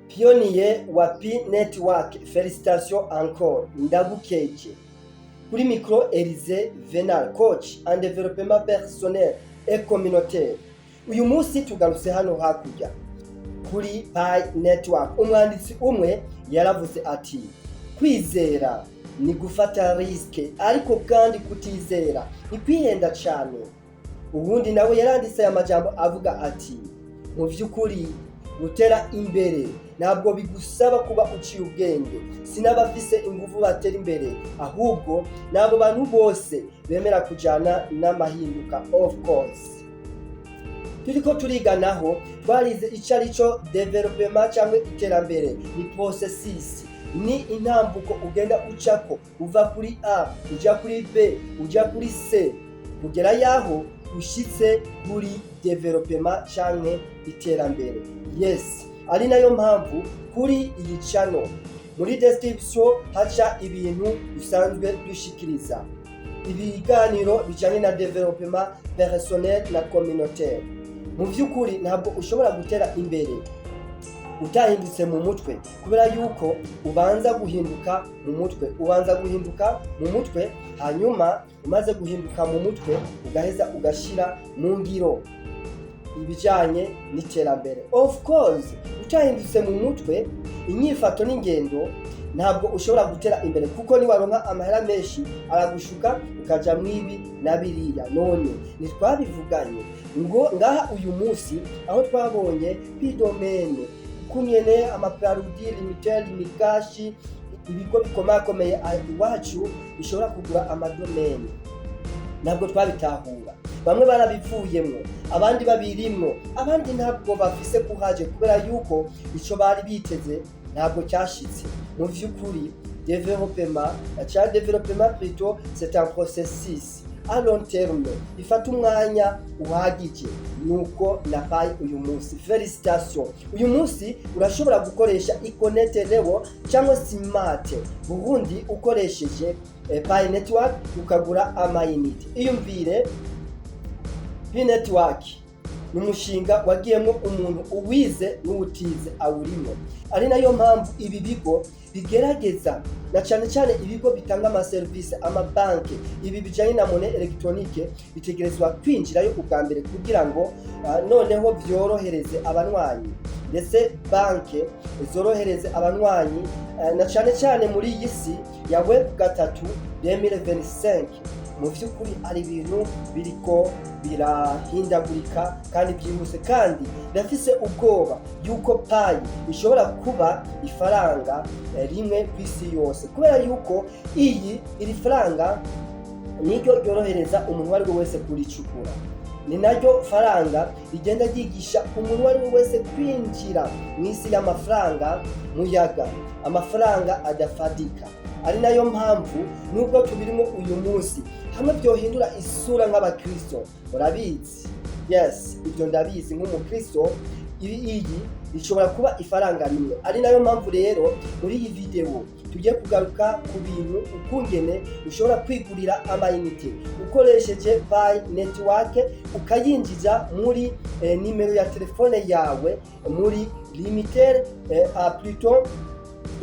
Pionnier wa Pi Network, félicitations encore, ndagukeje. Kuri micro Elise Venal, coach en développement personnel et communautaire. Uyu munsi tugarutse hano hakurya kuri Pi Network. Umwanditsi umwe yaravuze ati: "Kwizera ni gufata risque, ariko kandi kutizera ni kwihenda cyane." Ubundi nawe yaranditse aya majambo avuga ati: "Mu by'ukuri gutera imbere ntabwo bigusaba kuba uciye ubwenge, si n'abafise ingufu batera imbere, ahubwo ni abo bantu bose bemera kujana n'amahinduka." Of course, turiko turiganaho, twarize ico ari cyo développement cyangwa iterambere. Ni processus, ni intambuko ugenda ucako, uva kuri A uja kuri B uja kuri C, kugera yaho ushitse kuri développement canke iterambere. Yes, ari nayo mpamvu kuri iyi channel muri description haca ibintu dusanzwe dushikiriza, ibiganiro bijanye na développement personnel na communautaire. Mu by'ukuri ntabwo ushobora gutera imbere utahindutse mu mutwe, kubera yuko ubanza guhinduka mu mutwe, ubanza guhinduka mu mutwe, hanyuma umaze guhinduka mu mutwe ugaheza ugashyira mu ngiro ibijyanye n'iterambere. Of course, utahindutse mu mutwe, inyifato n'ingendo, ntabwo ushobora gutera imbere, kuko niwaronka amahera menshi aragushuka ukaja mwibi na biriya. None ntitwabivuganye ngo ngaha uyu munsi aho twabonye Pi domain, kunyene ama Brarudi, Lumitel, Lumicash, ibigo bikomakomeye iwacu bishobora kugura ama domaine? Ntabwo twabitahura. Bamwe barabivuyemwo, abandi babirimwo, abandi ntabwo bafise kuhaje, kubera yuko ico bari biteze ntabwo cyashitse. Mu vy'ukuri développement ca développement plutôt, c'est un processus à long terme, ifata umwanya uhagije. Nuko na Pi uyu munsi, félicitation, uyu munsi urashobora gukoresha Econet Leo cyangwa Smart Burundi ukoresheje Pi Network, ukagura ama unité. Iyumvire, Pi Network ni umushinga wagiyemo umuntu uwize n'uwutize awurimo. Ari nayo mpamvu ibi bigo bigerageza, na cyane cyane ibigo bitanga amaserivisi, amabanki, ibi bijyanye na monnaie électronique, bitegerezwa kwinjirayo ubwa mbere kugira ngo noneho byorohereze abanywanyi, ndetse banki zorohereze abanywanyi, na cyane cyane muri iyi si ya web 3 2025. Mu by'ukuri ari ibintu biriko birahindagurika kandi byihuse, kandi ndafise ubwoba yuko Pi ishobora kuba ifaranga rimwe ku isi yose, kubera yuko iyi iri faranga niryo ryorohereza umuntu uwo ari we wese kuricukura, ni naryo faranga rigenda ryigisha umuntu uwo ari we wese kwinjira mu isi y'amafaranga muyaga, amafaranga adafadika. Ari nayo mpamvu nubwo tubirimo uyu munsi, hamwe byohindura isura nk'abakristo, murabizi, yes, ibyo ndabizi nk'umukristo, iyi rishobora kuba ifaranga rimwe. Ari nayo mpamvu rero muri iyi video tugiye kugaruka ku bintu ukungene ushobora kwigurira ama unité ukoresheje Pi Network, ukayinjiza muri nimero ya telefone yawe muri Lumitel, plutôt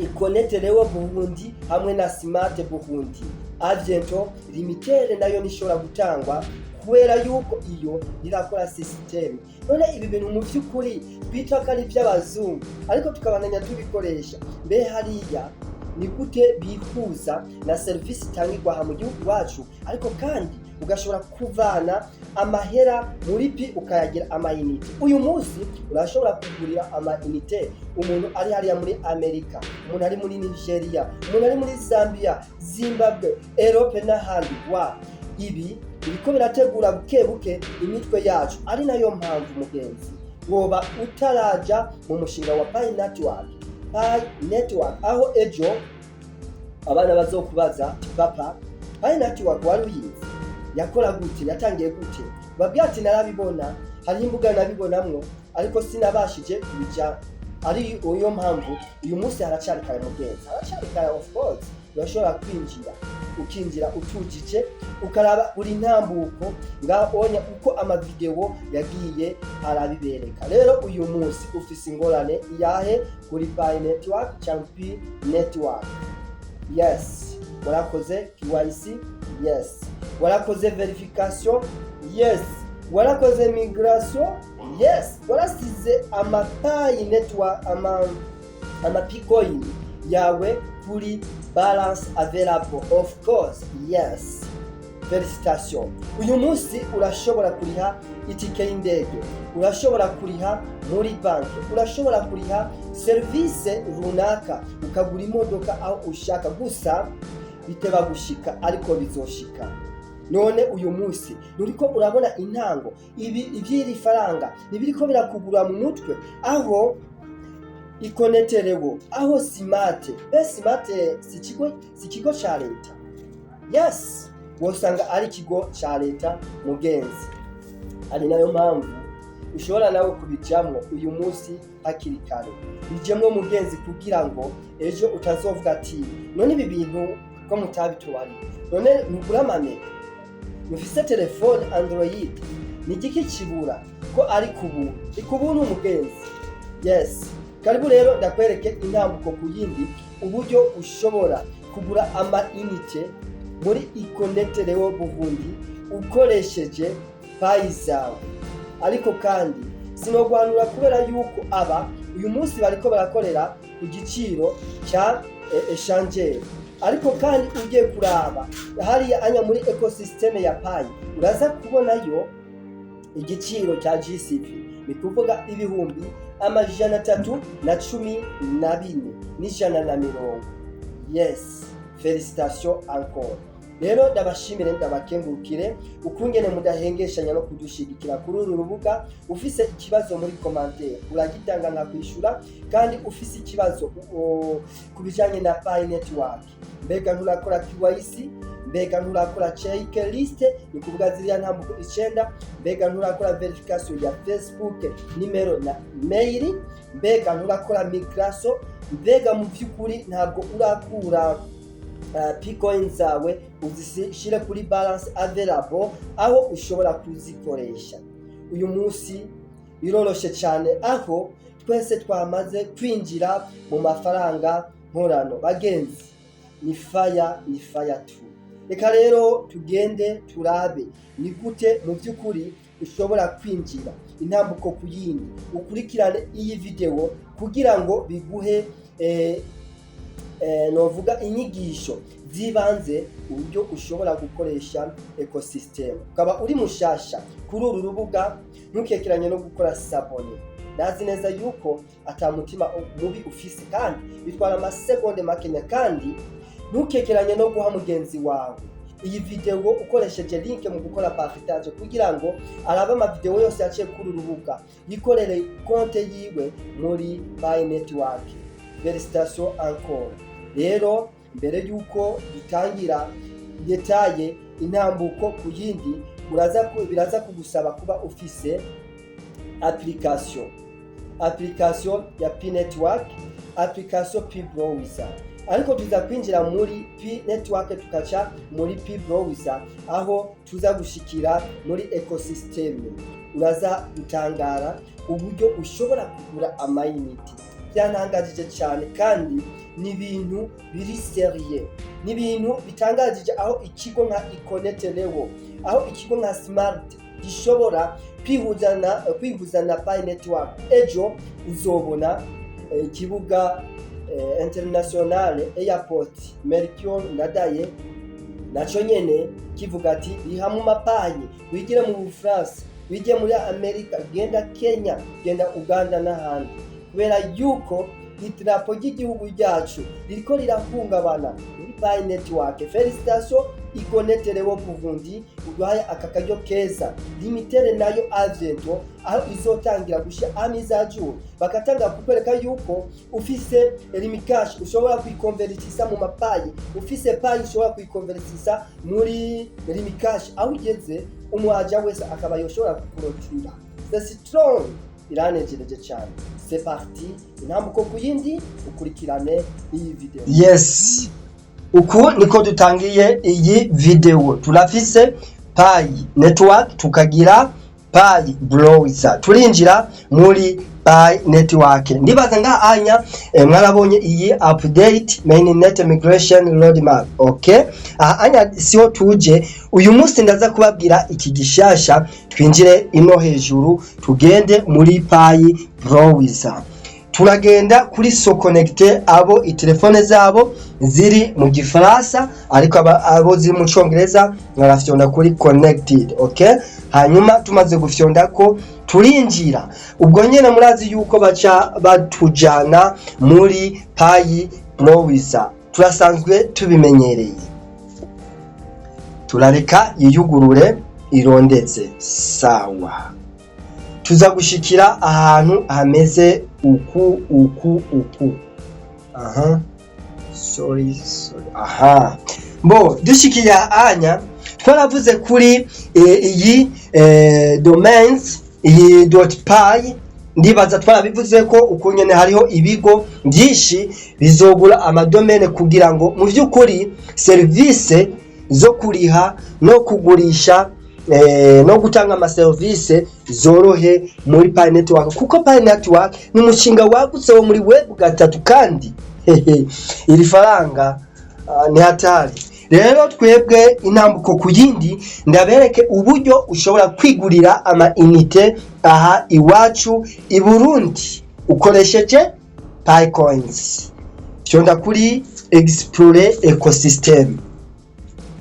Econet Leo Burundi hamwe na Smart Burundi. À bientôt. Lumitel nayo nishobora gutangwa kubera yuko iyo irakora système. None ibi bintu mu by'ukuri twita ko ari iby'abazungu, ariko tukabandanya tubikoresha, mbe hariya ni gute bihuza na serivisi itangirwa aha mu gihugu iwacu, ariko kandi ugashobora kuvana amahera muri Pi ukayagira ama unité? Uyu munsi urashobora kugurira ama unité umuntu ari hariya muri Amerika, umuntu ari muri Nigeria, umuntu ari muri Zambia, Zimbabwe, Europe n'ahandi. Wa ibi biriko birategura buke buke imitwe yacu. Ari nayo mpamvu, mugenzi, woba utaraja mu mushinga wa Pi Network, Pi Network, aho ejo abana bazokubaza ati: "Papa, Pi Network wari uyizi? Yakora gute? Yatangiye gute?" Babwira ati: "Narabibona, hariho imbuga nabibonamwo, ariko sinabashije kubija." Ari iyo mpamvu uyu munsi haracari kare, mugenzi, haracari kare. Of course urashobora kwinjira. Ukinjira utujije, ukaraba buri ntambuko ngaho onya uko amavideo yagiye arabibereka. Rero uyu munsi ufise ingorane iyahe kuri Pi Network cyangwa Pi Network? Yes, warakoze KYC? Yes. Warakoze verification? Yes. Warakoze migration? Yes. Warasize ama Pi Network, ama Pi coin yawe kuri balance available? Of course, yes. Félicitation. Uyu munsi urashobora kuriha itike y'indege, urashobora kuriha muri banki, urashobora kuriha serivisi runaka, ukagura imodoka aho ushaka. Gusa biteba gushika, ariko bizoshika. None uyu munsi nuriko urabona intango ibi iby'iri faranga ntibiriko birakugura mu mutwe, aho ikoneterewo, aho Smart be Smart si ikigo ca leta? Yes, wosanga ari ikigo ca leta, mugenzi. Ari nayo mpamvu ushobora nawe kubijamwo uyu munsi hakiri kare. Bijemwo, mugenzi, kugira ngo ejo utazovuga ati: "None ibi bintu ko mutabitubariye? None ntugura ama méga? Mufise telefone Android? Ni igiki kibura ko ari kubuntu?" Ikubuntu, umugenzi. Yes, karibu rero ndakwereke intambuko ku yindi, uburyo ushobora kugura ama unité muri Ikonete Leo Burundi ukoresheje Pi zawe. Ariko kandi sinogwanura, kubera yuko aba uyu munsi bariko barakorera ku giciro cya échangeur. Ariko kandi ugiye kuraba hariya anya muri écosystème ya Pi, uraza kubonayo igiciro cya GCV, ni kuvuga 314,120. Yes, félicitation encore. Rero ndabashimire, ndabakengurukire ukungene mudahengeshanya no kudushigikira kuri uru rubuga. Ufise ikibazo muri commentaire uragitanga nkakwishura. Kandi ufise ikibazo ku bijanye na Pi Network, mbega nturakora KYC? Mbega nturakora checklist, ni kuvuga ziriya ntambuko icenda? Mbega nturakora verification ya Facebook, nimero na mail? Mbega nturakora migration? Mbega mu by'ukuri ntabwo urakura Pi coin zawe uzishyire kuri balance available aho ushobora kuzikoresha? Uyu munsi biroroshe cyane, aho twese twamaze kwinjira mu mafaranga nkorano. Bagenzi, ni fire, ni fire tu. Reka rero tugende turabe ni gute mu by'ukuri ushobora kwinjira intambuko ku yindi. Ukurikirane iyi video kugira ngo biguhe novuga inyigisho z'ibanze, uburyo ushobora gukoresha ecosystem. Ukaba uri mushasha kuri uru rubuga, ntukekeranye no gukora s'abonner. Ndazi neza yuko ata mutima mubi ufise, kandi bitwara amasegonde makenya. Kandi ntukekeranye no guha mugenzi wawe iyi video ukoresheje link mu gukora partage, kugira ngo arabe amavideo yose yaciye kuri uru rubuga, yikorere konte yiwe muri Pi Network. Félicitation encore. Rero mbere yuko dutangira détail, intambuko ku yindi, biraza kugusaba kuba ufise application ya Pi Network, application Pi Browser. Ariko tuza kwinjira muri Pi Network, tukaca muri Pi Browser, aho tuza gushikira muri ecosystem. Uraza gutangara uburyo ushobora kugura ama unité. Byantangajije cyane, kandi ni ibintu biri sérieux, ni ibintu bitangajije, aho ikigo nka Ikonete Leo, aho ikigo nka Smart gishobora kwihuza na Pi Network. Ejo uzobona ikibuga international airport Melchior Ndadaye naco nyene kivuga ati: "Riha mu ma Pi, wigire mu Bufaransa, wigire muri Amerika, genda Kenya, genda Uganda n'ahandi", kubera yuko idarapo ry'igihugu ryacu ririko rirahungabana muri Pi Network. Félicitation Ikonete Leo Burundi, uduhaye aka karyo keza. Lumitel nayo à bientôt, aho izotangira gushyira a mise à jour, bakatanga kukwereka yuko ufise Lumicash ushobora kuyikonvertisa mu ma Pi, ufise Pi ushobora kuyikonvertisa muri Lumicash, aho ugeze umuaja wese akaba yoshobora kukurotira. C'est strong, iranejereje cyane. C'est parti, intambuko ku yindi, ukurikirane iyi video. Yes, Uku niko dutangiye iyi video. Turafise Pi Network, tukagira Pi Browser, turinjira muri Pi Network. Ndibaza nga anya mwarabonye iyi update mainnet migration roadmap. Okay, aha anya siho tuje uyu munsi. Ndaza kubabwira iki gishasha. Twinjire ino hejuru, tugende muri Pi Browser, turagenda kuri se connecter. Abo itelefone zabo ziri mu Gifaransa, ariko abo ziri mu Congereza mwarafyonda kuri connected. Okay, hanyuma tumaze gufyonda ko turinjira ubwo nyene, murazi yuko baca batujana muri Pi Browser, turasanzwe tubimenyereye. Turareka yiyugurure irondetse. Sawa, tuza gushikira ahantu hameze uku uku uku. Aha, sorry, sorry. Aha bo dushikiye anya twaravuze kuri iyi domains, iyi .pi. Ndibaza twarabivuze ko uko nyene hariho ibigo byinshi bizogura amadomene kugira ngo mu by'ukuri serivisi zo kuriha no kugurisha no gutanga amaserivisi zorohe muri Pi Network, kuko Pi Network ni umushinga wagutse wo muri web gatatu, kandi hehe, iri faranga ni hatari. Rero twebwe intambuko ku yindi, ndabereke uburyo ushobora kwigurira ama unité aha iwacu i Burundi ukoresheje Pi coins. Fyonda kuri explore ecosystem,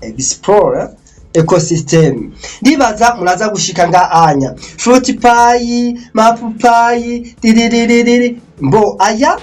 explore ecosystem. Ndibaza muraza gushika nga anya Fruit Pi, Map Pi, diriririri. Mbo aya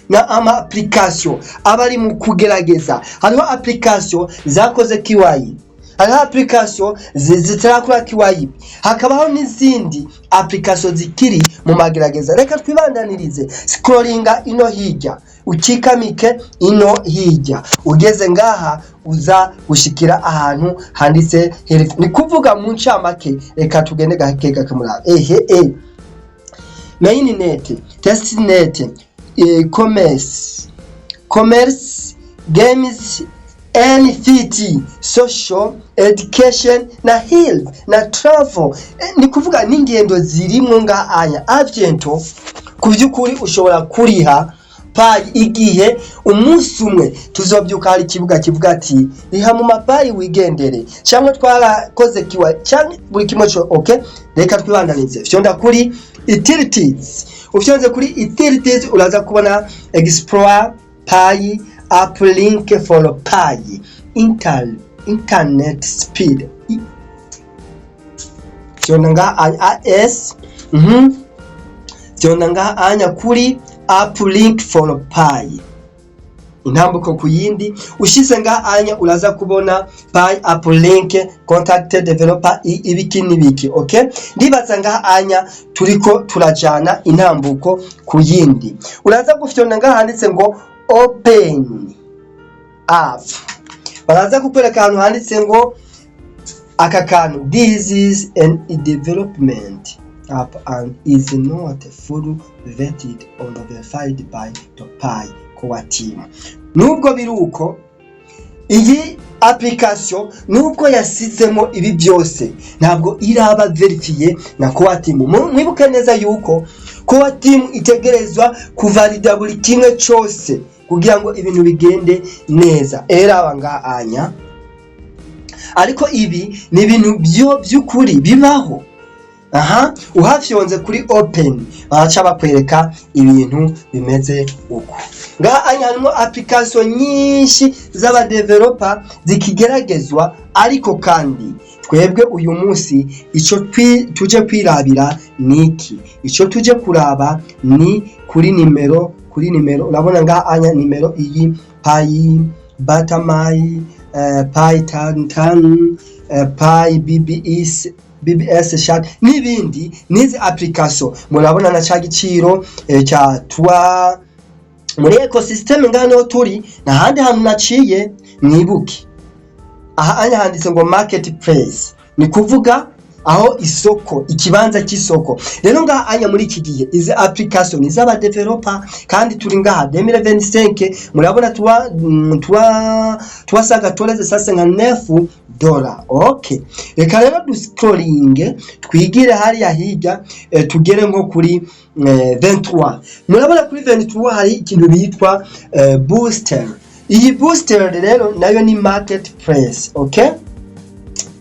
na ama application aba ari mu kugerageza. Hariho application zakoze KYC, hariho application zitarakora KYC, hakabaho n'izindi application zikiri mu magerageza. Reka twibandanirize. Scrollinga ino hirya, ukikamike ino hirya, ugeze ngaha uza gushikira ahantu handitse health, ni kuvuga mu ncamake. Reka tugende gake gake murabe. Ehe, mainnet, testnet, commerce, games, NFT, social, education na health na travel. Ni kuvuga n'ingendo zirimwo nga aya avyento. Ku by'ukuri ushobora kuriha Pi igihe umunsi umwe tuzobyuka hari ikibuga kivuga ati riha mu maPi wigendere, cyangwa twarakoze kiwa, cyangwa buri kimwe cyo. Okay, reka twibandanize. Fyonda kuri utilities. Ufyonze kuri utilities uraza kubona explore Pi, app link for Pi internet speed. Fyonda nga as Fyonda ngaha anya kuri app link for Pi, intambuko ku yindi. Ushize ngaha anya uraza kubona Pi app link, contact developer, ibiki n'ibiki. Okay, ndibaza ngaha anya turiko turajana intambuko ku yindi. Uraza gufyonda ngaha handitse ngo open app, baraza kukwereka ahantu handitse ngo aka kantu: "This is an development app and is not fully vetted or verified by the Pi Core Team." Nubwo biri uko, iyi application nubwo yasizemo ibi byose, ntabwo iraba vérifié na Core Team. Mwibuke neza yuko Core Team itegerezwa kuvalida buri kimwe cyose kugira ngo ibintu bigende neza. Eraba ngaha anya, ariko ibi ni ibintu byo by'ukuri bibaho. Aha uhafyonze kuri open, baraca bakwereka ibintu bimeze uko. Ngaha anya harimo application nyinshi z'abadeveloper zikigeragezwa, ariko kandi twebwe uyu munsi ico tuje kwirabira niki? Ico tuje kuraba ni kuri nimero. Urabona ngaha anya nimero iyi Pi Batamayi, Pi tan tan, Pi BBS, BBS chat n'ibindi. N'izi application murabona na ca giciro cya twa muri ecosystem. Ngaha niho turi, nahandi hantu naciye. Mwibuke aha anya handitse ngo marketplace, ni kuvuga Aho isoko, ikibanza cy'isoko. Rero ngaha anya muri iki gihe izi application ni iz'aba developer, kandi turi ngaha 2025. Murabona tuwasaga toreze sasa nka $9. Okay, reka rero duscrollinge, twigire hariya hirya, tugere nko kuri 23. Murabona kuri 23 hari ikintu bitwa booster. Iyi booster rero nayo ni marketplace, okay?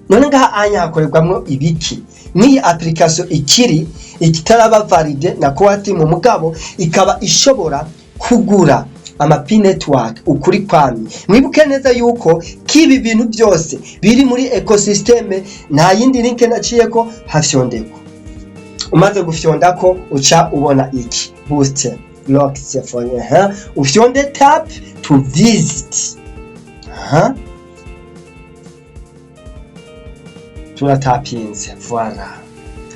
None ngaha anya hakorerwamwo ibiki? N'iyi application ikiri ikitaraba valide na Core Team, mugabo ikaba ishobora kugura ama Pi Network. Ukuri kwamye, mwibuke neza yuko kibi bintu byose biri muri ecosystem. Nta yindi link naciyeko, hafyondeko. Umaze gufyondako uca ubona iki? Booster locks for, ufyonde tap to visit. Turatapinze, voilà.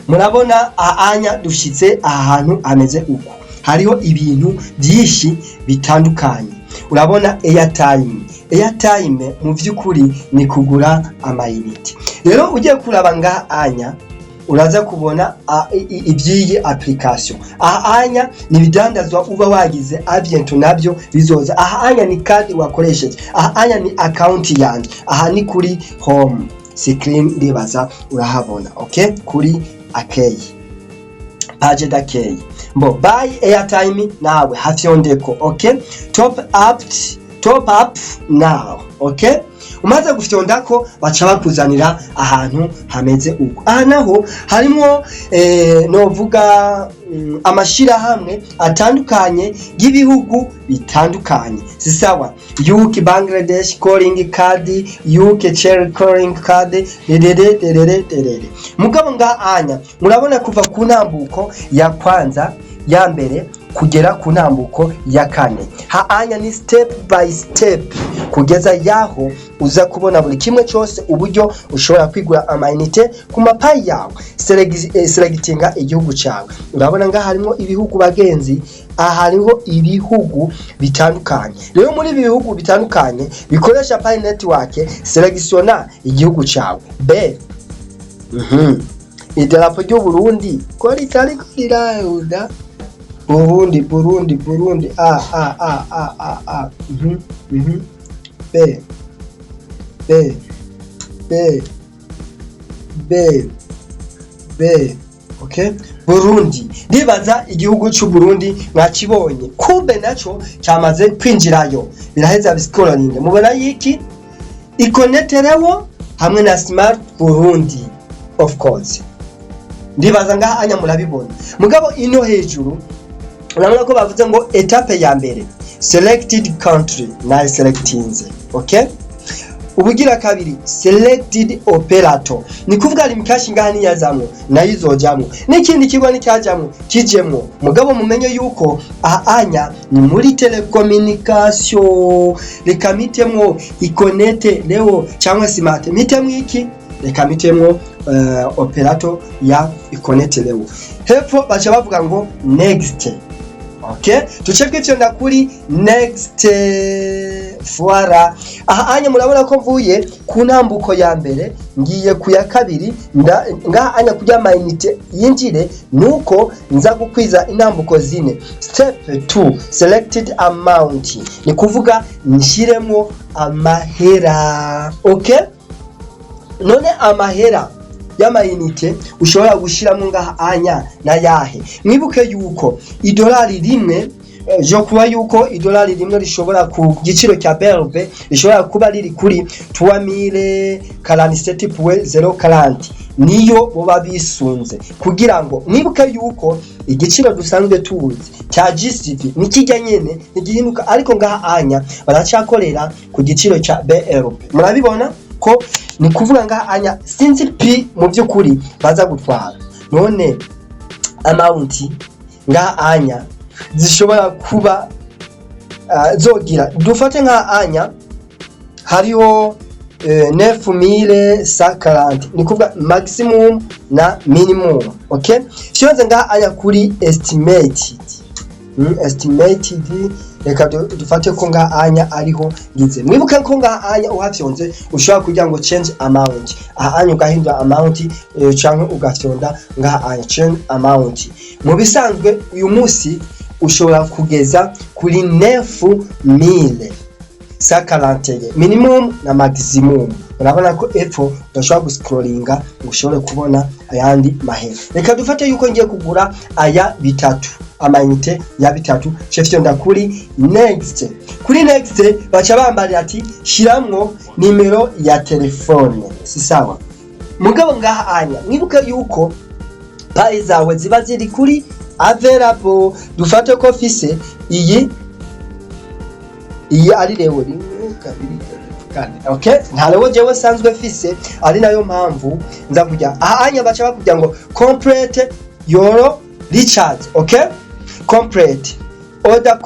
Murabona anya dushitse ahantu hameze uku, hariho ibintu byinshi bitandukanye. Urabona airtime. Airtime mu by'ukuri ni kugura amayinite. Rero ugiye kuraba ngaha anya uraza kubona iby'iyi application. Aha anya ni ibidandazwa uba wagize abiento, nabyo bizoza. Aha anya ni card wakoresheje. Aha anya ni account yanjye. Aha ni kuri home screen, ndibaza urahabona. Okay, kuri accueil, page d'accueil. Mbo buy airtime nawe hafyondeko. Okay, top up, top up now. Okay, umaze gufyondako baca bakuzanira ahantu hameze uko. Aha naho harimo novuga amashirahamwe atandukanye y'ibihugu bitandukanye. Si sawa? UK, Bangladesh calling card, UK cherry calling card, derere derere derere. Mugabo nga anya murabona kuva ku ntambuko ya kwanza, ya mbere, kugera ku ntambuko ya kane. Ha anya ni step by step kugeza yaho uza kubona buri kimwe cyose, uburyo ushobora kwigura amayinite ku ma Pi yawe. Selectinga igihugu cyawe. Urabona ngaha harimo ibihugu, bagenzi. Aha hariho ibihugu bitandukanye. Rero muri ibi bihugu bitandukanye bikoresha Pi Network, selectiona igihugu cyawe. B idarapo ry'u Burundi ko ritariko rirauda. Burundi, Burundi, Burundi, A A A A A A, B B B B B. Okay, Burundi. Ndibaza igihugu cy'u Burundi mwakibonye. Kumbe naco cyamaze kwinjirayo. Biraheza biscrolling, mubona yiki ikoneterewo hamwe na Smart Burundi. Of course, ndibaza ngaha anya murabibona. Mugabo ino hejuru urabona ko bavuze ngo étape ya mbere, selected country, nayo selectinze. Okay, ubugira kabiri, selected operator, ni kuvuga Lumicash ngaha niyazamwo nayo izojamwo, n'ikindi kigo nicyajamwo kijemwo. Mugabo mumenye yuko aha anya ni muri telecommunication. Reka mitemwo Econet leo cyangwa Smart. Mitemwo iki? Reka mitemwo operator ya Econet leo. Hepfo baca bavuga ngo next. Okay, tuce twifyonda kuri next. Voilà. Aha anya murabona ko mvuye ku ntambuko ya mbere ngiye ku ya kabiri. Ngaha anya kurya amayinite yinjire nuko nza gukwiza intambuko zine. Step 2, selected amount, ni kuvuga nshyiremo amahera. Okay, none amahera y'amayinite ushobora gushyiramo ngaha anya na yahe? Mwibuke yuko idolari rimwe, je kuba yuko idolari rimwe rishobora ku giciro cya BRB rishobora kuba riri kuri 3047.040, niyo boba bisunze. Kugira ngo mwibuke yuko igiciro dusanzwe tuzi cya GCV nikijya nyene, ntigihinduka, ariko ngaha anya baracyakorera ku giciro cya BRB. Murabibona ko ni kuvuga ngaha anya sinzi pi mu by'ukuri baza gutwara. None amount ngaha anya zishobora kuba zogira, dufate nka anya hariho 9140, ni kuvuga maximum na minimum. Okay, fyonze ngaha anya kuri estimated. Estimated, reka dufate ko ngaha anya ariho ngize. Mwibuke ko ngaha anya uhafyonze ushobora kugira ngo change amount, aha anya ugahindura amount, canke ugafyonda ngaha anya change amount. Mu bisanzwe uyu munsi ushobora kugeza kuri 9141 minimum na maximum. Urabona ko epfo udashobora guscrollinga ngo ushobore kubona ayandi mahera. Reka dufate yuko ngiye kugura aya bitatu, amayinite ya bitatu. Cefyonda kuri next. Kuri next baca bambarira ati shiramwo nimero ya telefone. Si sawa? Mugabo ngaha anya mwibuke yuko Pi zawe ziba ziri kuri available. Dufate ko fise iyi ari Leo rimwe, kabiri, gatatu, kane. Okay, nta Leo jewe sanzwe fise, ari nayo mpamvu nza kujya aha anya. Baca bakubwira ngo complete your recharge. Okay, complete order,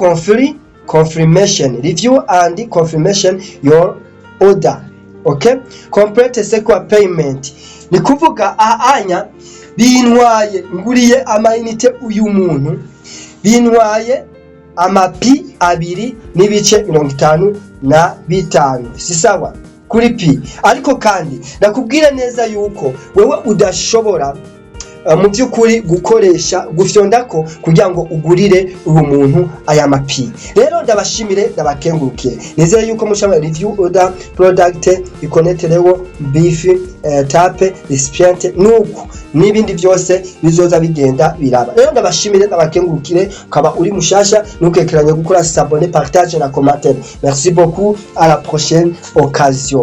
confirmation, review and confirmation your order. Okay, complete secure payment. Ni kuvuga aha anya bintwaye, nguriye amayinite uyu muntu, bintwaye amapi 2.55. Si sawa? Kuri pi. Ariko kandi nakubwira neza yuko wewe udashobora mu by'ukuri gukoresha gufyonda ko kugira ngo ugurire uyu muntu aya mapi. Rero ndabashimire, ndabakengurukiye. Nizere yuko mushobora review order, product ikoneterewo beef, tap recipient, nuko n'ibindi byose bizoza bigenda biraba. Rero ndabashimire, ndabakengurukire. Ukaba uri mushasha, ntukekeranye gukora s'abonner, partage na commentaire. Merci beaucoup, à la prochaine occasion.